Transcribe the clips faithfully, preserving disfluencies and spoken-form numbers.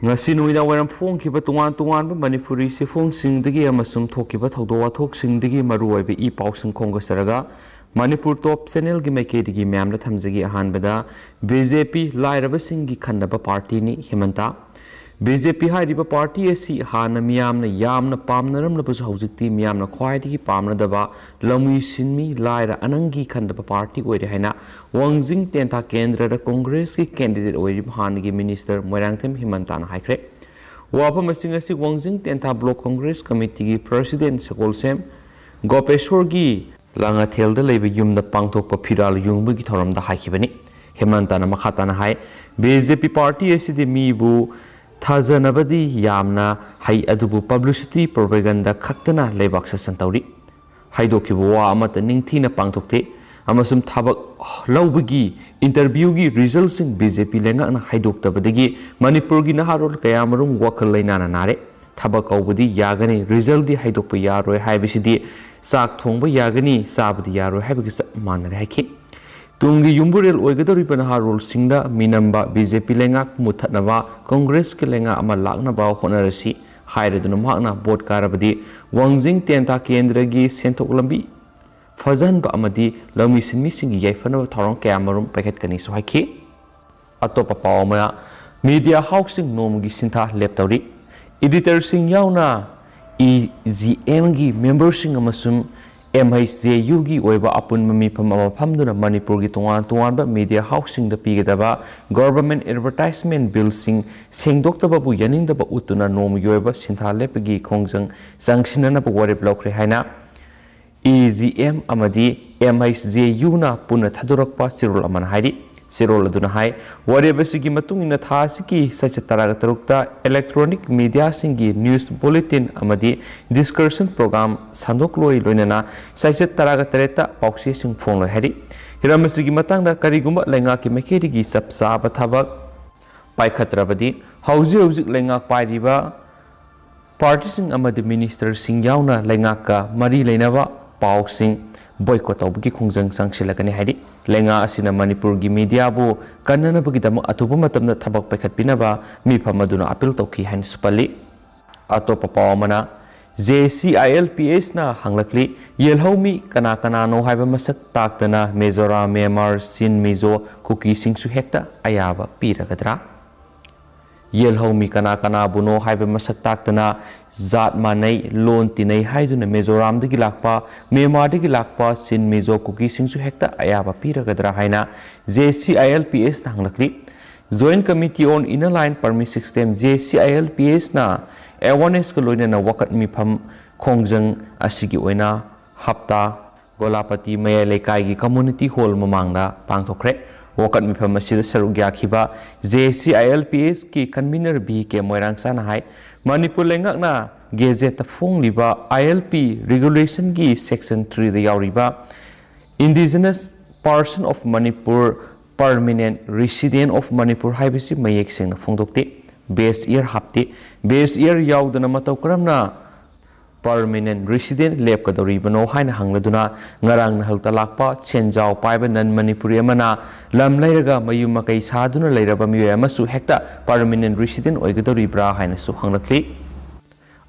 ꯉꯁꯤ ꯅꯨꯃꯤꯗꯥꯡ ꯋꯥꯏꯔꯝ ꯐꯣꯡꯈꯤꯕ ꯇꯣꯉꯥꯟ ꯇꯣꯉꯥꯟꯕ ꯃꯅꯤꯄꯨꯔꯤ ꯆꯦꯐꯣꯡꯁꯤꯡꯗꯒꯤ ꯑꯃꯁꯨꯡ ꯊꯣꯛꯈꯤꯕ ꯊꯧꯗꯣꯛ ꯋꯥꯊꯣꯛꯁꯤꯡꯗꯒꯤ ꯃꯔꯨꯑꯣꯏꯕ ꯏ ꯄꯥꯎꯁꯤꯡ ꯈꯣꯝꯒꯠꯆꯔꯒ ꯃꯅꯤꯄꯨꯔ ꯇꯣꯞ ꯆꯦꯅꯦꯜꯒꯤ ꯃꯥꯏꯀꯩꯗꯒꯤ ꯃꯌꯥꯝꯗ ꯊꯝꯖꯒꯦ꯫ ꯑꯍꯥꯟꯕꯗ, ꯕꯤ ꯖꯦ ꯄꯤ ꯂꯥꯏꯔꯕꯁꯤꯡꯒꯤ ꯈꯟꯅꯕ ꯄꯥꯔꯇꯤꯅꯤ꯫ ꯍꯤꯃꯟꯇ꯫ ꯕꯤ ꯖꯦ ꯄꯤ ꯍꯥꯏꯔꯤꯕ ꯄꯥꯔꯇꯤ ꯑꯁꯤ ꯍꯥꯟꯅ ꯃꯤꯌꯥꯝꯅ ꯌꯥꯝꯅ ꯄꯥꯝꯅꯔꯝꯂꯕꯁꯨ ꯍꯧꯖꯤꯛꯇꯤ ꯃꯤꯌꯥꯝꯅ ꯈ꯭ꯋꯥꯏꯗꯒꯤ ꯄꯥꯝꯅꯗꯕ ꯂꯧꯃꯤ ꯁꯤꯟꯃꯤ ꯂꯥꯏꯔ ꯑꯅꯪꯒꯤ ꯈꯟꯗꯕ ꯄꯥꯔꯇꯤ ꯑꯣꯏꯔꯦ ꯍꯥꯏꯅ ꯋꯥꯡꯖꯤꯡ ꯇꯦꯟꯊꯥ ꯀꯦꯟꯗ꯭ꯔꯗ ꯀꯣꯡꯒ꯭ꯔꯦꯁꯀꯤ ꯀꯦꯟꯗꯤꯗꯦꯠ ꯑꯣꯏꯔꯤꯕ ꯍꯥꯟꯅꯒꯤ ꯃꯤꯅꯤꯁꯇꯔ ꯃꯣꯏꯔꯥꯡꯊꯦꯝ ꯍꯤꯃꯟꯇꯅ ꯍꯥꯏꯈ꯭ꯔꯦ꯫ ꯋꯥꯐꯝꯁꯤꯡ ꯑꯁꯤ ꯋꯥꯡꯖꯤꯡ ꯇꯦꯟꯊꯥ ꯕ꯭ꯂꯣꯛ ꯀꯣꯡꯒ꯭ꯔꯦꯁ ꯀꯃꯤꯇꯤꯒꯤ ꯄ꯭ꯔꯁꯤꯗꯦꯟ ꯁꯒꯣꯜꯁꯦꯝ ꯒꯣꯄꯦꯁꯣꯔꯒꯤ ꯂꯥꯡꯉꯊꯦꯜꯗ ꯂꯩꯕ ꯌꯨꯝꯗ ꯄꯥꯡꯊꯣꯛꯄ ꯐꯤꯔꯥꯜ ꯌꯨꯡꯕꯒꯤ ꯊꯧꯔꯝꯗ ꯍꯥꯏꯈꯤꯕꯅꯤ꯫ ꯍꯦꯃꯟꯇꯅ ꯃꯈꯥ ꯇꯥꯅ ꯍꯥꯏ, ꯕꯤ ꯖꯦ ꯄꯤ ꯄꯥꯔꯇꯤ ꯑꯁꯤꯗꯤ ꯃꯤꯕꯨ ꯊꯥꯖꯅꯕꯗꯤ ꯌꯥꯝꯅ ꯍꯩ, ꯑꯗꯨꯕꯨ ꯄꯕ꯭ꯂꯤꯁꯤꯇꯤ, ꯄ꯭ꯔꯣꯄꯦꯒꯟꯗꯥ ꯈꯛꯇꯅ ꯂꯩꯕꯥꯛ ꯁꯥꯁꯟ ꯇꯧꯔꯤ꯫ ꯍꯥꯏꯗꯣꯛꯈꯤꯕ ꯋꯥ ꯑꯃꯠꯇ ꯅꯤꯡꯊꯤꯅ ꯄꯥꯡꯊꯣꯛꯇꯦ ꯑꯃꯁꯨꯡ ꯊꯕꯛ ꯂꯧꯕꯒꯤ ꯏꯟꯇꯔꯚ꯭ꯌꯨꯒꯤ ꯔꯤꯖꯜꯁꯤꯡ ꯕꯤ ꯖꯦ ꯄꯤ ꯂꯩꯉꯥꯛꯅ ꯍꯥꯏꯗꯣꯛꯇꯕꯗꯒꯤ ꯃꯅꯤꯄꯨꯔꯒꯤ ꯅꯍꯥꯔꯣꯜ ꯀꯌꯥꯃꯔꯨꯝ ꯋꯥꯈꯜ ꯂꯩꯅꯥꯅ ꯅꯥꯔꯦ꯫ ꯊꯕꯛ ꯀꯧꯕꯗꯤ ꯌꯥꯒꯅꯤ, ꯔꯤꯖꯜꯗꯤ ꯍꯥꯏꯗꯣꯛꯄ ꯌꯥꯔꯣꯏ ꯍꯥꯏꯕꯁꯤꯗꯤ ꯆꯥꯛ ꯊꯣꯡꯕ ꯌꯥꯒꯅꯤ, ꯆꯥꯕꯗꯤ ꯌꯥꯔꯣꯏ ꯍꯥꯏꯕꯒ ꯆꯞ ꯃꯥꯟꯅꯔꯦ ꯍꯥꯏꯈꯤ꯫ ꯇꯨꯡꯒꯤ ꯌꯨꯝꯕꯨꯔꯦꯜ ꯑꯣꯏꯒꯗꯧꯔꯤꯕ ꯅꯍꯥꯔꯣꯜꯁꯤꯡꯗ ꯃꯤꯅꯝꯕ ꯕꯤ ꯖꯦ ꯄꯤ ꯂꯩꯉꯥꯛ ꯃꯨꯠꯊꯠꯅꯕ ꯀꯣꯡꯒ꯭ꯔꯦꯁꯀꯤ ꯂꯩꯉꯥꯛ ꯑꯃ ꯂꯥꯛꯅꯕ ꯍꯣꯠꯅꯔꯁꯤ ꯍꯥꯏꯔꯗꯨꯅ ꯃꯍꯥꯛꯅ ꯚꯣꯠ ꯀꯥꯔꯕꯗꯤ ꯋꯥꯡꯖꯤꯡ ꯇꯦꯟꯊꯥ ꯀꯦꯟꯗ꯭ꯔꯒꯤ ꯁꯦꯟꯊꯣꯛ ꯂꯝꯕꯤ ꯐꯖꯍꯟꯕ ꯑꯃꯗꯤ ꯂꯧꯃꯤ ꯁꯤꯟꯃꯤꯁꯤꯡꯒꯤ ꯌꯥꯏꯐꯅꯕ ꯊꯧꯔꯥꯡ ꯀꯌꯥꯃꯔꯨꯝ ꯄꯥꯏꯈꯠꯀꯅꯤꯁꯨ ꯍꯥꯏꯈꯤ꯫ ꯑꯇꯣꯞꯄ ꯄꯥꯎ ꯑꯃꯅ, ꯃꯤꯗꯤꯌꯥ ꯍꯥꯎꯁꯁꯤꯡ ꯅꯣꯡꯃꯒꯤ ꯁꯤꯟꯊꯥ ꯂꯦꯞꯇꯧꯔꯤ꯫ ꯏꯗꯤꯇꯔꯁꯤꯡ ꯌꯥꯎꯅ ꯏ ꯖꯤ ꯑꯦꯝꯒꯤ ꯃꯦꯝꯕꯔꯁꯤꯡ ꯑꯃꯁꯨꯡ ꯑꯦꯝ ꯑꯩꯆ ꯖꯦ ꯌꯨꯒꯤ ꯑꯣꯏꯕ ꯑꯄꯨꯟꯕ ꯃꯤꯐꯝ ꯑꯃ ꯐꯝꯗꯨꯅ ꯃꯅꯤꯄꯨꯔꯒꯤ ꯇꯣꯉꯥꯟ ꯇꯣꯉꯥꯟꯕ ꯃꯤꯗꯤꯌꯥ ꯍꯥꯎꯁꯁꯤꯡꯗ ꯄꯤꯒꯗꯕ ꯒꯣꯚꯔꯟꯃꯦꯟꯠ ꯑꯦꯗꯚꯔꯇꯥꯏꯖꯃꯦꯟꯠ ꯕꯤꯜꯁꯤꯡ ꯁꯦꯡꯗꯣꯛꯇꯕꯕꯨ ꯌꯥꯅꯤꯡꯗꯕ ꯎꯠꯇꯨꯅ ꯅꯣꯡꯃꯒꯤ ꯑꯣꯏꯕ ꯁꯤꯟꯊꯥ ꯂꯦꯞꯄꯒꯤ ꯈꯣꯡꯖꯪ ꯆꯪꯁꯤꯟꯅꯅꯕ ꯋꯥꯔꯦꯞ ꯂꯧꯈ꯭ꯔꯦ ꯍꯥꯏꯅ ꯏ ꯖꯤ ꯑꯦꯝ ꯑꯃꯗꯤ ꯑꯦꯝ ꯑꯩꯆ ꯖꯦ ꯌꯨꯅ ꯄꯨꯟꯅ ꯊꯥꯗꯣꯔꯛꯄ ꯆꯦꯔꯣꯜ ꯑꯃꯅ ꯍꯥꯏꯔꯤ꯫ ꯆꯦꯔꯣꯜ ꯑꯗꯨꯅ ꯍꯥꯏ, ꯋꯥꯔꯦꯞ ꯑꯁꯤꯒꯤ ꯃꯇꯨꯡ ꯏꯟꯅ ꯊꯥ ꯑꯁꯤꯒꯤ ꯆꯩꯆꯠ ꯇꯔꯥꯒ ꯇꯔꯨꯛꯇ ꯏꯂꯦꯛꯇ꯭ꯔꯣꯅꯤꯛ ꯃꯤꯗꯤꯌꯥꯁꯤꯡꯒꯤ ꯅ꯭ꯌꯨꯁ ꯕꯨꯂꯦꯇꯤꯟ ꯑꯃꯗꯤ ꯗꯤꯁꯀꯁꯟ ꯄ꯭ꯔꯣꯒ꯭ꯔꯥꯝ ꯁꯟꯗꯣꯛꯂꯣꯏ, ꯂꯣꯏꯅꯅ ꯆꯩꯆꯠ ꯇꯔꯥꯒ ꯇꯔꯦꯠꯇ ꯄꯥꯎꯆꯦꯁꯤꯡ ꯐꯣꯡꯂꯣꯏ ꯍꯥꯏꯔꯤ꯫ ꯍꯤꯔꯝ ꯑꯁꯤꯒꯤ ꯃꯇꯥꯡꯗ ꯀꯔꯤꯒꯨꯝꯕ ꯂꯩꯉꯥꯛꯀꯤ ꯃꯥꯏꯀꯩꯗꯒꯤ ꯆꯞ ꯆꯥꯕ ꯊꯕꯛ ꯄꯥꯏꯈꯠꯇ꯭ꯔꯕꯗꯤ ꯍꯧꯖꯤꯛ ꯍꯧꯖꯤꯛ ꯂꯩꯉꯥꯛ ꯄꯥꯏꯔꯤꯕ ꯄꯥꯔꯇꯤꯁꯤꯡ ꯑꯃꯗꯤ ꯃꯤꯅꯤꯁꯇꯔꯁꯤꯡ ꯌꯥꯎꯅ ꯂꯩꯉꯥꯛꯀ ꯃꯔꯤ ꯂꯩꯅꯕ ꯄꯥꯎꯁꯤꯡ ꯕꯣꯏꯀꯣꯠ ꯇꯧꯕꯒꯤ ꯈꯣꯡꯖꯪ ꯆꯪꯁꯤꯜꯂꯒꯅꯤ ꯍꯥꯏꯔꯤ꯫ ꯂꯩꯉꯥꯛ ꯑꯁꯤꯅ ꯃꯅꯤꯄꯨꯔꯒꯤ ꯃꯤꯗꯤꯌꯥꯕꯨ ꯀꯟꯅꯅꯕꯒꯤꯗꯃꯛ ꯑꯊꯨꯕ ꯃꯇꯝꯗ ꯊꯕꯛ ꯄꯥꯏꯈꯠꯄꯤꯅꯕ ꯃꯤꯐꯝ ꯑꯗꯨꯅ ꯑꯥꯄꯤꯜ ꯇꯧꯈꯤ ꯍꯥꯏꯅꯁꯨ ꯄꯜꯂꯤ꯫ ꯑꯇꯣꯞꯄ ꯄꯥꯎ ꯑꯃꯅ, J C I L P ꯑꯦꯁꯅ ꯍꯪꯂꯛꯂꯤ, ꯌꯦꯜꯍꯧꯃꯤ ꯀꯅꯥ ꯀꯅꯥꯅꯣ ꯍꯥꯏꯕ ꯃꯁꯛ ꯇꯥꯛꯇꯅ ꯃꯤꯖꯣꯔꯥꯝ, ꯃ꯭ꯌꯥꯟꯃꯥꯔ, ꯆꯤꯟ, ꯃꯤꯖꯣ, ꯀꯨꯀꯤꯁꯤꯡꯁꯨ ꯍꯦꯛꯇ ꯑꯌꯥꯕ ꯄꯤꯔꯒꯗ꯭ꯔꯥ? ꯌꯦꯜꯍꯧꯃꯤ ꯀꯅꯥ ꯀꯅꯥꯕꯨꯅꯣ ꯍꯥꯏꯕ ꯃꯁꯛ ꯇꯥꯛꯇꯅ ꯖꯥꯠ ꯃꯥꯟꯅꯩ, ꯂꯣꯟ ꯇꯤꯟꯅꯩ ꯍꯥꯏꯗꯨꯅ ꯃꯤꯖꯣꯔꯥꯝꯗꯒꯤ ꯂꯥꯛꯄ, ꯃ꯭ꯌꯥꯟꯃꯥꯔꯗꯒꯤ ꯂꯥꯛꯄ ꯆꯤꯟ, ꯃꯤꯖꯣ, ꯀꯨꯀꯤꯁꯤꯡꯁꯨ ꯍꯦꯛꯇ ꯑꯌꯥꯕ ꯄꯤꯔꯒꯗ꯭ꯔꯥ ꯍꯥꯏꯅ J C I L P ꯑꯦꯁꯅ ꯍꯪꯂꯛꯂꯤ꯫ Joint Committee on Inner Line Permit System, J C I L P ꯑꯦꯁꯅ ꯑꯦꯋꯥꯔꯅꯦꯁꯀ ꯂꯣꯏꯅꯅ ꯋꯥꯀꯠ ꯃꯤꯐꯝ ꯈꯣꯡꯖꯪ ꯑꯁꯤꯒꯤ ꯑꯣꯏꯅ ꯍꯞꯇꯥ ꯒꯣꯂꯥꯄꯇꯤ ꯃꯌꯥꯏ ꯂꯩꯀꯥꯏꯒꯤ ꯀꯝꯃ꯭ꯌꯨꯅꯤꯇꯤ ꯍꯣꯜ ꯃꯃꯥꯡꯗ ꯄꯥꯡꯊꯣꯛꯈ꯭ꯔꯦ꯫ ꯋꯥꯀꯠ ꯃꯤꯐꯝ ꯑꯁꯤꯗ ꯁꯔꯨꯛ ꯌꯥꯈꯤꯕ J C I L P ꯑꯦꯁꯀꯤ ꯀꯟꯚꯤꯅꯔ ꯚꯤ ꯀꯦ ꯃꯣꯏꯔꯥꯡꯆꯥꯅ ꯍꯥꯏ, ꯃꯅꯤꯄꯨꯔ ꯂꯩꯉꯥꯛꯅ ꯒꯦꯖꯦꯠꯇ ꯐꯣꯡꯂꯤꯕ ꯑꯥꯏ ꯑꯦꯜ ꯄꯤ ꯔꯤꯒꯨꯂꯦꯁꯟꯒꯤ ꯁꯦꯛꯁꯟ ꯊ꯭ꯔꯤꯗ ꯌꯥꯎꯔꯤꯕ Indigenous Person of Manipur, Permanent Resident of Manipur ꯍꯥꯏꯕꯁꯤ ꯃꯌꯦꯛ ꯁꯦꯡꯅ ꯐꯣꯡꯗꯣꯛꯇꯦ꯫ ꯕꯦꯁ ꯏꯌꯔ ꯍꯥꯞꯇꯦ꯫ ꯕꯦꯁ ꯏꯌꯔ ꯌꯥꯎꯗꯅ ꯃꯇꯧ ꯀꯔꯝꯅ ꯄꯔꯃꯤꯅꯦꯟ ꯔꯤꯁꯤꯗꯦꯟ ꯂꯦꯞꯀꯗꯧꯔꯤꯕꯅꯣ ꯍꯥꯏꯅ ꯍꯪꯂꯗꯨꯅ, ꯉꯔꯥꯡ ꯅꯍꯥꯜꯇ ꯂꯥꯛꯄ ꯁꯦꯟꯖꯥꯎ ꯄꯥꯏꯕ ꯅꯟ ꯃꯅꯤꯄꯨꯔꯤ ꯑꯃꯅ ꯂꯝ ꯂꯩꯔꯒ ꯃꯌꯨꯝ ꯃꯀꯩ ꯁꯥꯗꯨꯅ ꯂꯩꯔꯕ ꯃꯤꯑꯣꯏ ꯑꯃꯁꯨ ꯍꯦꯛꯇ ꯄꯔꯃꯤꯅꯦꯟ ꯔꯤꯁꯤꯗꯦꯟ ꯑꯣꯏꯒꯗꯧꯔꯤꯕ꯭ꯔꯥ ꯍꯥꯏꯅꯁꯨ ꯍꯪꯂꯛꯂꯤ꯫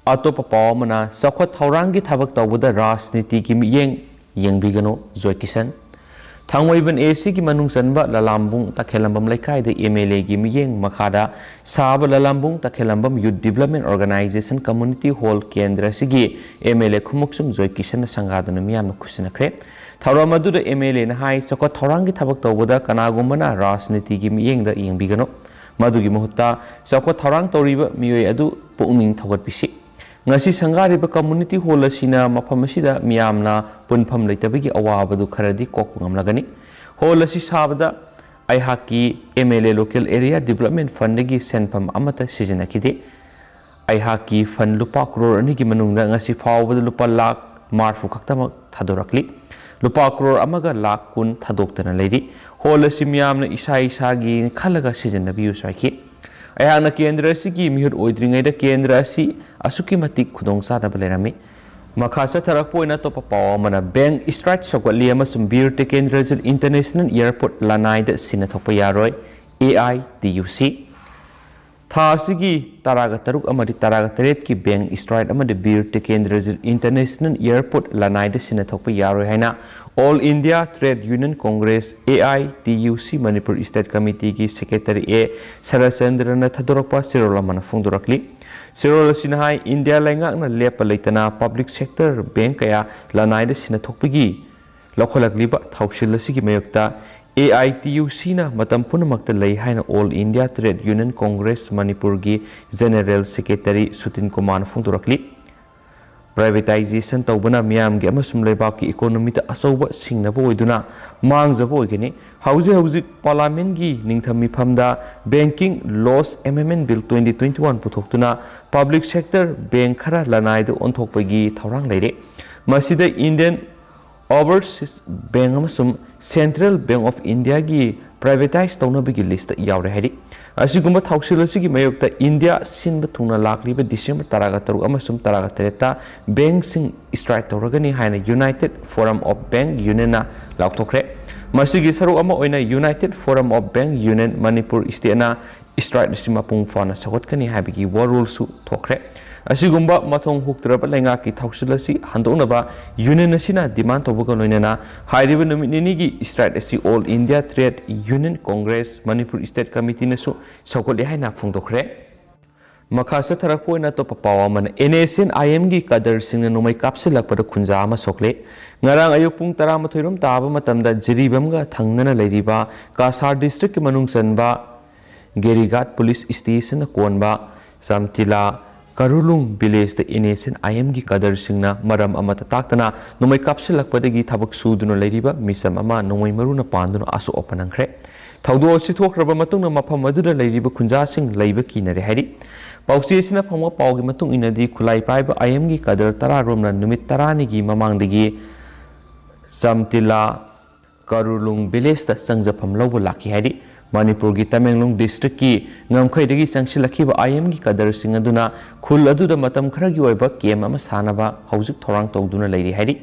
ꯑꯇꯣꯞꯄ ꯄꯥꯎ ꯑꯃꯅ, ꯆꯥꯎꯈꯠ ꯊꯧꯔꯥꯡꯒꯤ ꯊꯕꯛ ꯇꯧꯕꯗ ꯔꯥꯖꯅꯤꯇꯤꯒꯤ ꯃꯤꯠꯌꯦꯡ ꯌꯦꯡꯕꯤꯒꯅꯨ, ꯖꯣꯏ ꯀꯤꯁꯟ꯫ ꯊꯥꯡꯃꯩꯕꯟ ꯑꯦ ꯁꯤꯒꯤ ꯃꯅꯨꯡ ꯆꯟꯕ ꯂꯂꯥꯝꯕꯨꯡ ꯇꯈꯦꯂꯝꯕꯝ ꯂꯩꯀꯥꯏꯗ ꯑꯦꯝ ꯑꯦꯜ ꯑꯦꯒꯤ ꯃꯤꯠꯌꯦꯡ ꯃꯈꯥꯗ ꯁꯥꯕ ꯂꯂꯥꯝꯕꯨꯡ ꯇꯈꯦꯂꯝꯕꯝ Youth Development Organization Community Hall ꯀꯦꯟꯗ꯭ꯔ ꯑꯁꯤꯒꯤ ꯑꯦꯝ ꯑꯦꯜ ꯑꯦ ꯈꯨꯃꯨꯛꯆꯨꯝ ꯖꯣꯏ ꯀꯤꯁꯟꯅ ꯁꯪꯒꯥꯗꯨꯅ ꯃꯤꯌꯥꯝꯅ ꯈꯨꯠꯁꯤꯟꯅꯈ꯭ꯔꯦ꯫ ꯊꯧꯔꯝ ꯑꯗꯨꯗ ꯑꯦꯝ ꯑꯦꯜ ꯑꯦꯅ ꯍꯥꯏ, ꯆꯥꯎꯈꯠ ꯊꯧꯔꯥꯡꯒꯤ ꯊꯕꯛ ꯇꯧꯕꯗ ꯀꯅꯥꯒꯨꯝꯕꯅ ꯔꯥꯖꯅꯤꯇꯤꯒꯤ ꯃꯤꯠꯌꯦꯡꯗ ꯌꯦꯡꯕꯤꯒꯅꯨ꯫ ꯃꯗꯨꯒꯤ ꯃꯍꯨꯠꯇ ꯆꯥꯎꯈꯠ ꯊꯧꯔꯥꯡ ꯇꯧꯔꯤꯕ ꯃꯤꯑꯣꯏ ꯑꯗꯨ ꯄꯨꯛꯅꯤꯡ ꯊꯧꯒꯠꯄꯤꯁꯤ꯫ ꯉꯁꯤ ꯁꯪꯒꯥꯔꯤꯕ ꯀꯝꯃ꯭ꯌꯨꯅꯤꯇꯤ ꯍꯣꯜ ꯑꯁꯤꯅ ꯃꯐꯝ ꯑꯁꯤꯗ ꯃꯤꯌꯥꯝꯅ ꯄꯨꯟꯐꯝ ꯂꯩꯇꯕꯒꯤ ꯑꯋꯥꯕꯗꯨ ꯈꯔꯗꯤ ꯀꯣꯛꯄ ꯉꯝꯂꯒꯅꯤ꯫ ꯍꯣꯜ ꯑꯁꯤ ꯁꯥꯕꯗ ꯑꯩꯍꯥꯛꯀꯤ M L A Local Area Development Fundꯗꯒꯤ ꯁꯦꯟꯐꯝ ꯑꯃꯠꯇ ꯁꯤꯖꯤꯟꯅꯈꯤꯗꯦ꯫ ꯑꯩꯍꯥꯛꯀꯤ ꯐꯟ ꯂꯨꯄꯥ ꯀ꯭ꯔꯣꯔ ꯑꯅꯤꯒꯤ ꯃꯅꯨꯡꯗ ꯉꯁꯤ ꯐꯥꯎꯕꯗ ꯂꯨꯄꯥ ꯂꯥꯈ ꯃꯔꯤꯐꯨ ꯈꯛꯇꯃꯛ ꯊꯥꯗꯣꯔꯛꯂꯤ꯫ ꯂꯨꯄꯥ ꯀ꯭ꯔꯣꯔ ꯑꯃꯒ ꯂꯥꯈ ꯀꯨꯟ ꯊꯥꯗꯣꯛꯇꯅ ꯂꯩꯔꯤ꯫ ꯍꯣꯜ ꯑꯁꯤ ꯃꯤꯌꯥꯝꯅ ꯏꯁꯥ ꯏꯁꯥꯒꯤ ꯈꯜꯂꯒ ꯁꯤꯖꯤꯟꯅꯕꯤꯌꯨꯁꯨ ꯍꯥꯏꯈꯤ꯫ ꯑꯩꯍꯥꯛꯅ ꯀꯦꯟꯗ꯭ꯔ ꯑꯁꯤꯒꯤ ꯃꯤꯍꯨꯠ ꯑꯣꯏꯗ꯭ꯔꯤꯉꯩꯗ ꯀꯦꯟꯗ꯭ꯔ ꯑꯁꯤ ꯑꯁꯨꯛꯀꯤ ꯃꯇꯤꯛ ꯈꯨꯗꯣꯡꯆꯥꯗꯕ ꯂꯩꯔꯝꯃꯤ꯫ ꯃꯈꯥ ꯆꯠꯊꯔꯛꯄ ꯑꯣꯏꯅ ꯑꯇꯣꯞꯄ ꯄꯥꯎ ꯑꯃꯅ, ꯕꯦꯡ ꯁ꯭ꯇ꯭ꯔꯥꯏꯛ ꯁꯧꯒꯠꯂꯤ ꯑꯃꯁꯨꯡ ꯕꯤꯔ ꯇꯤꯀꯦꯟꯗ꯭ꯔꯖꯤꯠ ꯏꯟꯇꯔꯅꯦꯁꯅꯦꯜ ꯑꯦꯌꯔꯄꯣꯔꯠ ꯂꯅꯥꯏꯗ ꯁꯤꯟꯅ ꯊꯣꯛꯄ ꯌꯥꯔꯣꯏ, ꯑꯦ ꯑꯥꯏ ꯇꯤ ꯌꯨ ꯁꯤ꯫ ꯊꯥ ꯑꯁꯤꯒꯤ ꯇꯔꯥꯒ ꯇꯔꯨꯛ ꯑꯃꯗꯤ ꯇꯔꯥꯒ ꯇꯔꯦꯠꯀꯤ ꯕꯦꯡ ꯁ꯭ꯇ꯭ꯔꯥꯏꯛ ꯑꯃꯗꯤ ꯕꯤꯔ ꯇꯤꯀꯦꯟꯗ꯭ꯔꯖꯤꯠ ꯏꯟꯇꯔꯅꯦꯁꯅꯦꯜ ꯑꯦꯌꯔꯄꯣꯔꯠ ꯂꯅꯥꯏꯗ ꯁꯤꯟꯅ ꯊꯣꯛꯄ ꯌꯥꯔꯣꯏ ꯍꯥꯏꯅ All India Trade Union Congress, A I T U C, Manipur state ꯀꯃꯤꯇꯤꯒꯤ ꯁꯦꯀ꯭ꯔꯦꯇꯔꯤ ꯑꯦ ꯁꯔꯠꯆꯟꯗ꯭ꯔꯅ ꯊꯥꯗꯣꯔꯛꯄ ꯆꯦꯔꯣꯜ ꯑꯃꯅ ꯐꯣꯡꯗꯣꯔꯛꯂꯤ꯫ ꯆꯦꯔꯣꯜ ꯑꯁꯤꯅ ꯍꯥꯏ, ꯏꯟꯗꯤꯌꯥ ꯂꯩꯉꯥꯛꯅ ꯂꯦꯞꯄ ꯂꯩꯇꯅ ꯄꯕ꯭ꯂꯤꯛ ꯁꯦꯛꯇꯔ ꯕꯦꯡ ꯀꯌꯥ ꯂꯅꯥꯏꯗ ꯁꯤꯟꯅ ꯊꯣꯛꯄꯒꯤ ꯂꯧꯈꯠꯂꯛꯂꯤꯕ ꯊꯧꯁꯤꯜ ꯑꯁꯤꯒꯤ ꯃꯥꯌꯣꯛꯇ ꯑꯦ ꯑꯥꯏ ꯇꯤ ꯌꯨ ꯁꯤꯅ ꯃꯇꯝ ꯄꯨꯝꯅꯃꯛꯇ ꯂꯩ ꯍꯥꯏꯅ All India Trade Union Congress ꯃꯅꯤꯄꯨꯔꯒꯤ ꯖꯦꯅꯦꯔꯦꯜ ꯁꯦꯀ꯭ꯔꯦꯇꯔꯤ ꯁꯨꯇꯤꯟ ꯀꯨꯃꯥꯔꯅ ꯐꯣꯡꯗꯣꯔꯛꯂꯤ꯫ ꯄ꯭ꯔꯥꯏꯚꯦꯇꯥꯏꯖꯦꯁꯟ ꯇꯧꯕꯅ ꯃꯤꯌꯥꯝꯒꯤ ꯑꯃꯁꯨꯡ ꯂꯩꯕꯥꯛꯀꯤ ꯏꯀꯣꯅꯣꯃꯤꯗ ꯑꯆꯧꯕ ꯁꯤꯡꯅꯕ ꯑꯣꯏꯗꯨꯅ ꯃꯥꯡꯖꯕ ꯑꯣꯏꯒꯅꯤ꯫ ꯍꯧꯖꯤꯛ ꯍꯧꯖꯤꯛ ꯄꯥꯔꯂꯥꯃꯦꯟꯒꯤ ꯅꯤꯡꯊꯝ ꯃꯤꯐꯝꯗ Banking Laws Amendment Bill twenty twenty-one ꯄꯨꯊꯣꯛꯇꯨꯅ ꯄꯕ꯭ꯂꯤꯛ ꯁꯦꯛꯇꯔ ꯕꯦꯡ ꯈꯔ ꯂꯅꯥꯏꯗ ꯑꯣꯟꯊꯣꯛꯄꯒꯤ ꯊꯧꯔꯥꯡ ꯂꯩꯔꯦ꯫ ꯃꯁꯤꯗ ꯏꯟꯗꯤꯌꯟ ꯑꯣꯚꯔꯁꯤꯁ ꯕꯦꯡ ꯑꯃꯁꯨꯡ ꯁꯦꯟꯇ꯭ꯔꯦꯜ ꯕꯦꯡ ꯑꯣꯐ ꯏꯟꯗꯤꯌꯥꯒꯤ ꯄ꯭ꯔꯥꯏꯚꯦꯇꯥꯏꯖ ꯇꯧꯅꯕꯒꯤ ꯂꯤꯁꯇ ꯌꯥꯎꯔꯦ ꯍꯥꯏꯔꯤ꯫ ꯑꯁꯤꯒꯨꯝꯕ ꯊꯧꯁꯤꯜ ꯑꯁꯤꯒꯤ ꯃꯥꯌꯣꯛꯇ ꯏꯟꯗꯤꯌꯥ ꯁꯤꯟꯕ ꯊꯨꯡꯅ ꯂꯥꯛꯂꯤꯕ ꯗꯤꯁꯦꯝꯕꯔ ꯇꯔꯥꯒ ꯇꯔꯨꯛ ꯑꯃꯁꯨꯡ ꯇꯔꯥꯒ ꯇꯔꯦꯠꯇ ꯕꯦꯡꯁꯤꯡ ꯁ꯭ꯇ꯭ꯔꯥꯏꯛ ꯇꯧꯔꯒꯅꯤ ꯍꯥꯏꯅ United Forum of Bank Unionꯅ ꯂꯥꯎꯊꯣꯛꯈ꯭ꯔꯦ꯫ ꯃꯁꯤꯒꯤ ꯁꯔꯨꯛ ꯑꯃ ꯑꯣꯏꯅ United Forum of Bank Union Manipur ꯁ꯭ꯇꯦꯠꯅ ꯁ꯭ꯇ꯭ꯔꯥꯏꯛ ꯑꯁꯤ ꯃꯄꯨꯡ ꯐꯥꯅ ꯁꯧꯒꯠꯀꯅꯤ ꯍꯥꯏꯕꯒꯤ ꯋꯥꯔꯣꯜꯁꯨ ꯊꯣꯛꯈ꯭ꯔꯦ꯫ ꯑꯁꯤꯒꯨꯝꯕ ꯃꯊꯣꯡ ꯍꯨꯛꯇ꯭ꯔꯕ ꯂꯩꯉꯥꯛꯀꯤ ꯊꯧꯁꯤꯜ ꯑꯁꯤ ꯍꯟꯗꯣꯛꯅꯕ ꯌꯨꯅꯤꯌꯟ ꯑꯁꯤꯅ ꯗꯤꯃꯥꯟ ꯇꯧꯕꯒ ꯂꯣꯏꯅꯅ ꯍꯥꯏꯔꯤꯕ ꯅꯨꯃꯤꯠ ꯅꯤꯅꯤꯒꯤ ꯁ꯭ꯇ꯭ꯔꯥꯏꯛ ꯑꯁꯤ All India Trade Union Congress Manipur state ꯀꯃꯤꯇꯤꯅꯁꯨ ꯁꯧꯒꯠꯂꯦ ꯍꯥꯏꯅ ꯐꯣꯡꯗꯣꯛꯈ꯭ꯔꯦ꯫ ꯃꯈꯥ ꯆꯠꯊꯔꯛꯄ ꯑꯣꯏꯅ ꯑꯇꯣꯞꯄ ꯄꯥꯎ ꯑꯃꯅ, ꯑꯦꯟ ꯑꯦꯁ ꯑꯦꯟ ꯑꯥꯏ ꯑꯦꯝꯒꯤ ꯀꯗꯔꯁꯤꯡꯅ ꯅꯣꯡꯃꯩ ꯀꯥꯞꯁꯤꯜꯂꯛꯄꯗ ꯈꯨꯟꯖꯥ ꯑꯃ ꯁꯣꯛꯂꯦ꯫ ꯉꯔꯥꯡ ꯑꯌꯨꯛ ꯄꯨꯡ ꯇꯔꯥꯃꯥꯊꯣꯏ ꯔꯣꯝ ꯇꯥꯕ ꯃꯇꯝꯗ ꯖꯤꯔꯤꯕꯥꯝꯒ ꯊꯪꯅꯅ ꯂꯩꯔꯤꯕ ꯀꯁꯥꯔ ꯗꯤꯁꯇ꯭ꯔꯤꯛꯀꯤ ꯃꯅꯨꯡ ꯆꯟꯕ ꯒꯦꯔꯤꯒꯥꯠ ꯄꯨꯂꯤꯁ ꯁ꯭ꯇꯦꯁꯟꯅ ꯀꯣꯟꯕ ꯆꯝꯇꯤꯂꯥ ꯀꯔꯨꯂꯨꯡ ꯚꯤꯂꯦꯖꯇ ꯑꯦꯟ ꯑꯦꯁ ꯑꯦꯟ ꯑꯥꯏ ꯑꯦꯝꯒꯤ ꯀꯗꯔꯁꯤꯡꯅ ꯃꯔꯝ ꯑꯃꯠꯇ ꯇꯥꯛꯇꯅ ꯅꯣꯡꯃꯩ ꯀꯥꯞꯁꯤꯜꯂꯛꯄꯗꯒꯤ ꯊꯕꯛ ꯁꯨꯗꯨꯅ ꯂꯩꯔꯤꯕ ꯃꯤꯆꯝ ꯑꯃ ꯅꯣꯡꯃꯩ ꯃꯔꯨꯅ ꯄꯥꯟꯗꯨꯅ ꯑꯁꯣꯛ ꯑꯄꯟ ꯅꯪꯈ꯭ꯔꯦ꯫ ꯊꯧꯗꯣꯛ ꯑꯁꯤ ꯊꯣꯛꯈ꯭ꯔꯕ ꯃꯇꯨꯡꯗ ꯃꯐꯝ ꯑꯗꯨꯗ ꯂꯩꯔꯤꯕ ꯈꯨꯟꯖꯥꯁꯤꯡ ꯂꯩꯕ ꯀꯤꯅꯔꯦ ꯍꯥꯏꯔꯤ꯫ ꯄꯥꯎꯆꯦ ꯑꯁꯤꯅ ꯐꯪꯕ ꯄꯥꯎꯒꯤ ꯃꯇꯨꯡ ꯏꯟꯅꯗꯤ, ꯈꯨꯠꯂꯥꯏ ꯄꯥꯏꯕ ꯑꯥꯏ ꯑꯦꯝꯒꯤ ꯀꯗꯔ ꯇꯔꯥ ꯔꯣꯝꯅ ꯅꯨꯃꯤꯠ ꯇꯔꯥꯅꯤꯒꯤ ꯃꯃꯥꯡꯗꯒꯤ ꯆꯝꯇꯤꯂꯥ ꯀꯔꯨꯂꯨꯡ ꯚꯤꯂꯦꯖꯇ ꯆꯪꯖꯐꯝ ꯂꯧꯕ ꯂꯥꯛꯈꯤ ꯍꯥꯏꯔꯤ꯫ ꯃꯅꯤꯄꯨꯔꯒꯤ ꯇꯃꯦꯡꯂꯣꯡ ꯗꯤꯁꯇ꯭ꯔꯤꯛꯀꯤ ꯉꯝꯈꯩꯗꯒꯤ ꯆꯪꯁꯤꯜꯂꯛꯈꯤꯕ ꯑꯥꯏ ꯑꯦꯝꯒꯤ ꯀꯗꯔꯁꯤꯡ ꯑꯗꯨꯅ ꯈꯨꯜ ꯑꯗꯨꯗ ꯃꯇꯝ ꯈꯔꯒꯤ ꯑꯣꯏꯕ ꯀꯦꯝ ꯑꯃ ꯁꯥꯅꯕ ꯍꯧꯖꯤꯛ ꯊꯧꯔꯥꯡ ꯇꯧꯗꯨꯅ ꯂꯩꯔꯤ ꯍꯥꯏꯔꯤ꯫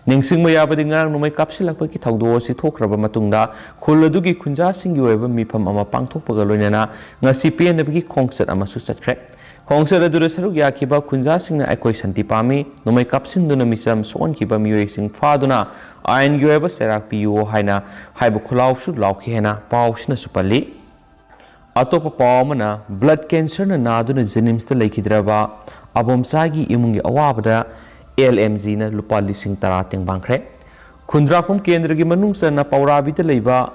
ꯅꯤꯡꯁꯤꯡꯕ ꯌꯥꯕꯗꯤ, ꯉꯔꯥꯡ ꯅꯣꯡꯃꯩ ꯀꯥꯞꯁꯤꯜꯂꯛꯄꯒꯤ ꯊꯧꯗꯣꯛ ꯑꯁꯤ ꯊꯣꯛꯈ꯭ꯔꯕ ꯃꯇꯨꯡꯗ ꯈꯨꯜ ꯑꯗꯨꯒꯤ ꯈꯨꯟꯖꯥꯁꯤꯡꯒꯤ ꯑꯣꯏꯕ ꯃꯤꯐꯝ ꯑꯃ ꯄꯥꯡꯊꯣꯛꯄꯒ ꯂꯣꯏꯅꯅ ꯉꯁꯤ ꯄꯦꯟꯅꯕꯒꯤ ꯈꯣꯡꯆꯠ ꯑꯃꯁꯨ ꯆꯠꯈ꯭ꯔꯦ꯫ ꯈꯣꯡꯆꯠ ꯑꯗꯨꯗ ꯁꯔꯨꯛ ꯌꯥꯈꯤꯕ ꯈꯨꯟꯖꯥꯁꯤꯡꯅ "ꯑꯩꯈꯣꯏ ꯁꯥꯟꯇꯤ ꯄꯥꯝꯃꯤ, ꯅꯣꯡꯃꯩ ꯀꯥꯞꯁꯤꯟꯗꯨꯅ ꯃꯤꯆꯝ ꯁꯣꯛꯍꯟꯈꯤꯕ ꯃꯤꯑꯣꯏꯁꯤꯡ ꯐꯥꯗꯨꯅ ꯑꯥꯏꯟꯒꯤ ꯑꯣꯏꯕ ꯆꯩꯔꯥꯛ ꯄꯤꯌꯨ" ꯍꯥꯏꯅ ꯍꯥꯏꯕ ꯈꯨꯜꯂꯥꯎꯁꯨ ꯂꯥꯎꯈꯤ ꯍꯥꯏꯅ ꯄꯥꯎꯁꯤꯅꯁꯨ ꯄꯜꯂꯤ꯫ ꯑꯇꯣꯞꯄ ꯄꯥꯎ ꯑꯃꯅ, ꯕ꯭ꯂꯗ ꯀꯦꯟꯁꯔꯅ ꯅꯥꯗꯨꯅ ꯖꯦꯅꯤꯝꯁꯇ ꯂꯩꯈꯤꯗ꯭ꯔꯕ ꯑꯕꯣꯝꯆꯥꯒꯤ ꯏꯃꯨꯡꯒꯤ ꯑꯋꯥꯕꯗ ꯑꯦꯜ ꯑꯦꯝ ꯖꯤꯅ ꯂꯨꯄꯥ ꯂꯤꯁꯤꯡ ꯇꯔꯥ ꯇꯦꯡꯕꯥꯡꯈ꯭ꯔꯦ꯫ ꯈꯨꯟꯗ꯭ꯔꯥꯛꯄꯝ ꯀꯦꯟꯗ꯭ꯔꯒꯤ ꯃꯅꯨꯡ ꯆꯟꯅ ꯄꯧꯔꯥꯕꯤꯗ ꯂꯩꯕ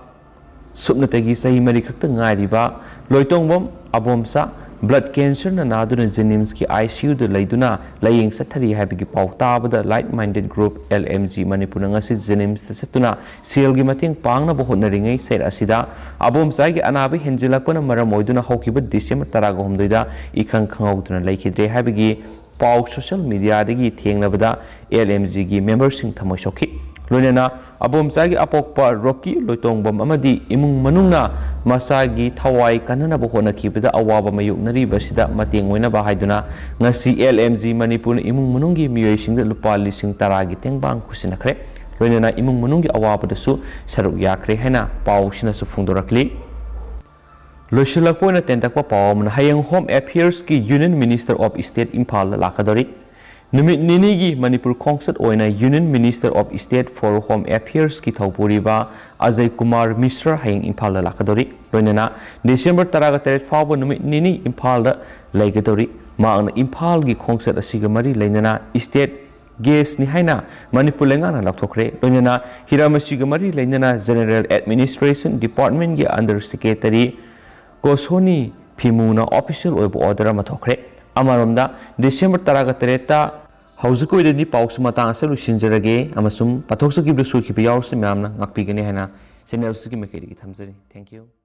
ꯁꯨꯞꯅꯇꯒꯤ ꯆꯍꯤ ꯃꯔꯤ ꯈꯛꯇ ꯉꯥꯏꯔꯤꯕ ꯂꯣꯏꯇꯣꯡꯕꯝ ꯑꯕꯣꯝꯆꯥ ꯕ꯭ꯂꯗ ꯀꯦꯟꯁꯔꯅ ꯅꯥꯗꯨꯅ ꯖꯦꯅꯤꯝꯁꯀꯤ ꯑꯥꯏ ꯁꯤ ꯌꯨꯗ ꯂꯩꯗꯨꯅ ꯂꯥꯌꯦꯡ ꯆꯠꯊꯔꯤ ꯍꯥꯏꯕꯒꯤ ꯄꯥꯎ ꯇꯥꯕꯗ, like minded group L M G ꯃꯅꯤꯄꯨꯔꯅ ꯉꯁꯤ ꯖꯦꯅꯤꯝꯁꯇ ꯆꯠꯇꯨꯅ ꯁꯦꯜꯒꯤ ꯃꯇꯦꯡ ꯄꯥꯡꯅꯕ ꯍꯣꯠꯅꯔꯤꯉꯩ ꯁꯦꯜ ꯑꯁꯤꯗ ꯑꯕꯣꯝꯆꯥꯒꯤ ꯑꯅꯥꯕ ꯍꯦꯟꯖꯤꯜꯂꯛꯄꯅ ꯃꯔꯝ ꯑꯣꯏꯗꯨꯅ ꯍꯧꯈꯤꯕ ꯗꯤꯁꯦꯝꯕꯔ ꯇꯔꯥꯒ ꯍꯨꯝꯗꯣꯏꯗ ꯏꯈꯪ ꯈꯪꯍꯧꯗꯅ ꯂꯩꯈꯤꯗ꯭ꯔꯦ ꯍꯥꯏꯕꯒꯤ ꯄꯥꯎ ꯁꯣꯁꯤꯌꯦꯜ ꯃꯤꯗꯤꯌꯥꯗꯒꯤ ꯊꯦꯡꯅꯕꯗ ꯑꯦꯜ ꯑꯦꯝ ꯖꯤꯒꯤ ꯃꯦꯝꯕꯔꯁꯤꯡ ꯊꯃꯣꯏ ꯁꯣꯛꯈꯤ꯫ ꯂꯣꯏꯅꯅ ꯑꯕꯣꯝꯆꯥꯒꯤ ꯑꯄꯣꯛꯄ ꯔꯣꯀꯤ ꯂꯣꯏꯇꯣꯡꯕꯝ ꯑꯃꯗꯤ ꯏꯃꯨꯡ ꯃꯅꯨꯡꯅ ꯃꯆꯥꯒꯤ ꯊꯋꯥꯏ ꯀꯟꯅꯅꯕ ꯍꯣꯠꯅꯈꯤꯕꯗ ꯑꯋꯥꯕ ꯃꯥꯌꯣꯛꯅꯔꯤꯕꯁꯤꯗ ꯃꯇꯦꯡ ꯑꯣꯏꯅꯕ ꯍꯥꯏꯗꯨꯅ ꯉꯁꯤ ꯑꯦꯜ ꯑꯦꯝ ꯖꯤ ꯃꯅꯤꯄꯨꯔꯅ ꯏꯃꯨꯡ ꯃꯅꯨꯡꯒꯤ ꯃꯤꯑꯣꯏꯁꯤꯡꯗ ꯂꯨꯄꯥ ꯂꯤꯁꯤꯡ ꯇꯔꯥꯒꯤ ꯇꯦꯡꯕꯥꯡ ꯈꯨꯠꯁꯤꯟꯅꯈ꯭ꯔꯦ꯫ ꯂꯣꯏꯅꯅ ꯏꯃꯨꯡ ꯃꯅꯨꯡꯒꯤ ꯑꯋꯥꯕꯗꯁꯨ ꯁꯔꯨꯛ ꯌꯥꯈ꯭ꯔꯦ ꯍꯥꯏꯅ ꯄꯥꯎꯁꯤꯅꯁꯨ ꯐꯣꯡꯗꯣꯔꯛꯂꯤ꯫ ꯂꯣꯏꯁꯤꯜꯂꯛꯄ ꯑꯣꯏꯅ ꯇꯦꯟꯇꯛꯄ ꯄꯥꯎ ꯑꯃꯅ, ꯍꯌꯦꯡ ꯍꯣꯝ ꯑꯦꯐꯤꯌꯔꯁꯀꯤ ꯌꯨꯅꯤꯌꯟ ꯃꯤꯅꯤꯁꯇꯔ ꯑꯣꯐ ꯁ꯭ꯇꯦꯠ ꯏꯝꯐꯥꯜꯗ ꯂꯥꯛꯀꯗꯧꯔꯤ꯫ ꯅꯨꯃꯤꯠ ꯅꯤꯅꯤꯒꯤ ꯃꯅꯤꯄꯨꯔ ꯈꯣꯡꯆꯠ ꯑꯣꯏꯅ union minister of state for home ꯑꯦꯐꯤꯌꯔꯁꯀꯤ ꯊꯧꯄꯨꯔꯤꯕ ꯑꯖꯌ ꯀꯨꯃꯥꯔ ꯃꯤꯁ꯭ꯔ ꯍꯌꯦꯡ ꯏꯝꯐꯥꯜꯗ ꯂꯥꯛꯀꯗꯧꯔꯤ꯫ ꯂꯣꯏꯅꯅ ꯗꯤꯁꯦꯝꯕꯔ ꯇꯔꯥꯒ ꯇꯔꯦꯠ ꯐꯥꯎꯕ ꯅꯨꯃꯤꯠ ꯅꯤꯅꯤ ꯏꯝꯐꯥꯜꯗ ꯂꯩꯒꯗꯧꯔꯤ꯫ ꯃꯍꯥꯛꯅ ꯏꯝꯐꯥꯜꯒꯤ ꯈꯣꯡꯆꯠ ꯑꯁꯤꯒ ꯃꯔꯤ ꯂꯩꯅꯅ ꯁ꯭ꯇꯦꯠ ꯒꯦꯁꯅꯤ ꯍꯥꯏꯅ ꯃꯅꯤꯄꯨꯔ ꯂꯩꯉꯥꯛꯅ ꯂꯥꯎꯊꯣꯛꯈ꯭ꯔꯦ꯫ ꯂꯣꯏꯅꯅ ꯍꯤꯔꯝ ꯑꯁꯤꯒ ꯃꯔꯤ ꯂꯩꯅꯅ ꯖꯦꯅꯔꯦꯜ ꯑꯦꯗꯃꯤꯅꯤꯁꯇ꯭ꯔꯦꯁꯟ ꯗꯤꯄꯥꯔꯠꯃꯦꯟꯒꯤ ꯑꯟꯗꯔ ꯁꯦꯀ꯭ꯔꯦꯇꯔꯤ ꯀꯣꯁꯣꯅꯤ ꯐꯤꯃꯨꯅ ꯑꯣꯐꯤꯁꯤꯌꯦꯜ ꯑꯣꯏꯕ ꯑꯣꯔꯗꯔ ꯑꯃ ꯊꯣꯛꯈ꯭ꯔꯦ꯫ ꯑꯃꯔꯣꯝꯗ, ꯗꯤꯁꯦꯝꯕꯔ ꯇꯔꯥꯒ ꯇꯔꯦꯠꯇ ꯍꯧꯖꯤꯛꯀꯤ ꯑꯣꯏꯅꯗꯤ ꯄꯥꯎꯁꯤ ꯃꯇꯥꯡ ꯑꯁꯤꯗ ꯂꯣꯏꯁꯤꯟꯖꯔꯒꯦ ꯑꯃꯁꯨꯡ ꯄꯥꯊꯣꯛꯆꯈꯤꯕꯗ ꯁꯣꯏꯈꯤꯕ ꯌꯥꯎꯔꯁꯨ ꯃꯌꯥꯝꯅ ꯉꯥꯛꯄꯤꯒꯅꯤ ꯍꯥꯏꯅ ꯆꯦꯅꯦꯜꯁꯤꯒꯤ ꯃꯥꯏꯀꯩꯗꯒꯤ ꯊꯝꯖꯔꯤ꯫ Thank you꯫